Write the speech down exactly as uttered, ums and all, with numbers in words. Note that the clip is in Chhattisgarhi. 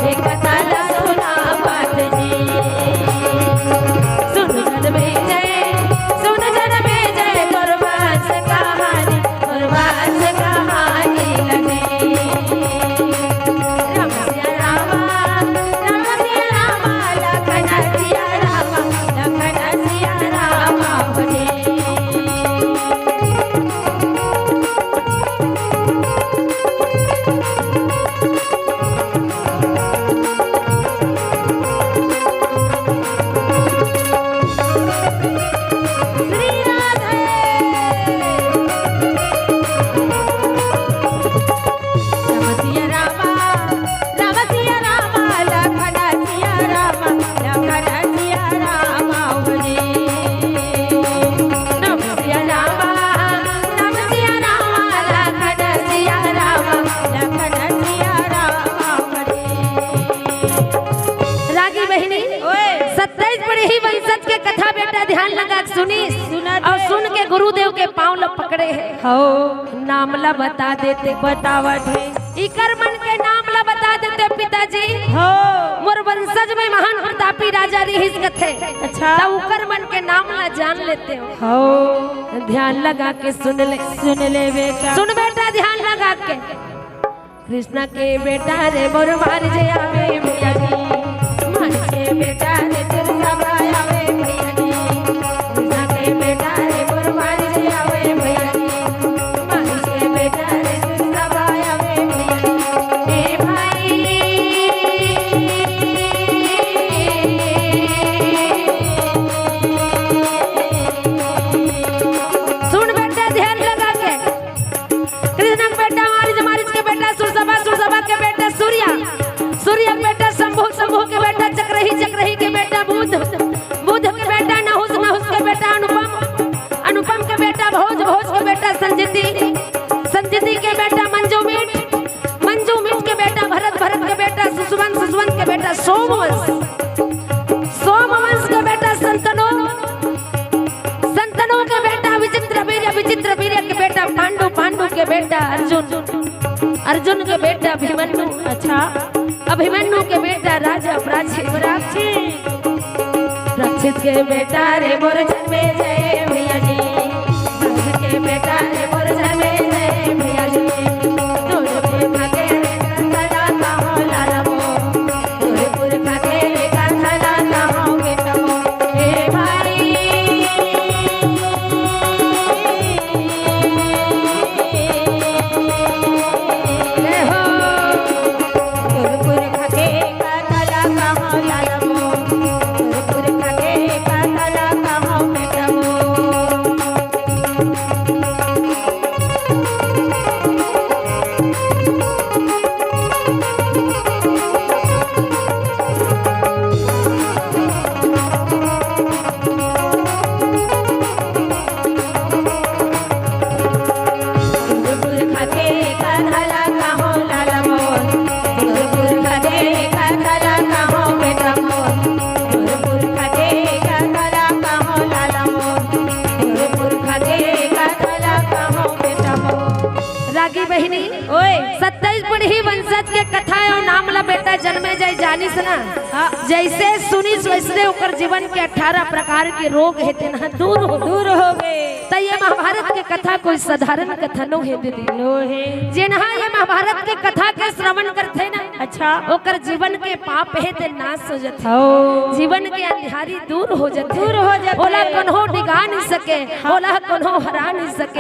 एक कथा ला सुनावत जी। सुन जन में जय, सुन जन में जय, तोर वंश कहानी, तोर वंश कहानी लगे। राम सिया रामा, राम सिया रामा, लखन सिया रामा, लखन सिया रामा हो जी। श्री राधे। राम सिया रामा, राम सिया रामा, लखन सिया रामा, लखन सिया रामा हो जी। राम सिया रामा, राम सिया रामा, लखन सिया रामा, लखन सिया रामा हो जी। रागी बहिनी, ओए। सत्ताईस पीढ़ी वंशज के कथा बेटा ध्यान लगा के सुनी सुनत और हे। सुन के गुरुदेव के पाँव ल पकड़े हे। हो। नाम ला बता देते। बतावत हे। इकर मन के नाम ला बता देते पिताजी। हो। मोर वंशज में महान प्रतापी राजा रिहिस कथे। अच्छा। त उकर मन के नाम ला जान लेते हो। हो। ध्यान लगा के सुन ले। सुन ले बेटा। सुन बेटा ध्यान लगा के। कृष्ण के बेटा रे मोर मार जे आवे भैया जी। मार के बेटा रे तोर सब आवे भैया जी। कृष्ण के बेटा रे मोर मार जे आवे भैया जी। मार के बेटा रे तोर सब आवे भैया जी। ए भाई। सुन बेटा ध्यान लगा के। कृष्ण के बेटा मारीच, मारीच के बेटा सुरसभा, सुरसभा के बेटा सूर्या, सूर्या के बेटा शंभु, शंभु के बेटा चक्रही, चक्रही के बेटा बुध, बुध के बेटा नहुस, नहुस के बेटा अनुपम, अनुपम के बेटा भोज, भोज के बेटा संजीति, संजीति के बेटा मंजूमिट, मंजूमिट के बेटा भरत, भरत के बेटा सुसुवन, सुसुवन के बेटा सोमवंश, सोमवंश के बेटा संतनु, संतनु के बेटा विचित्र वीर्य, विचित्र वीर्य के बेटा पांडु, पांडु के बेटा अर्जुन, अर्जुन के बेटा अभिमन्यु। अच्छा। अभिमन्यु के बेटा राजा प्राक्षित। प्राक्षित। प्राक्षित के बेटा रे मोर जन्मे जय भैया जी। प्राक्षित के बेटा रे मोर जन्मे जय भैया जी। तोर पुरखा के रे कंदला कहो लाला मो। तोर पुरखा के रे कंदला कहो बेटा मो। ए भाई। जय हो। तोर पुरखा के कंदला कहो लाला मो। तोर पुरखा के कंदला कहो बेटा मो। रागी बहिनी, ओए। सत्ताईस पीढ़ी वंशज के कथा अउ नाम ला बेटा जन्मे जय जानिस ना। हाँ। जैसे सुनिस वैसने ओकर जीवन के अठारह प्रकार के रोग हे तेन ह दूर हो, दूर हो गे। त ये महाभारत के कथा कोई साधारण कथा नो हे दीदी। नो हे। जेन ह ये महाभारत के कथा के श्रवण करथे ना, अच्छा। ओकर जीवन के पाप हे ते नाश हो जाथे। हो। जीवन के अंधियारी दूर हो जाथे। दूर हो जाथे। ओला कोनो डिगा नहीं सके, हाँ। ओला कोनो हरा नहीं सके।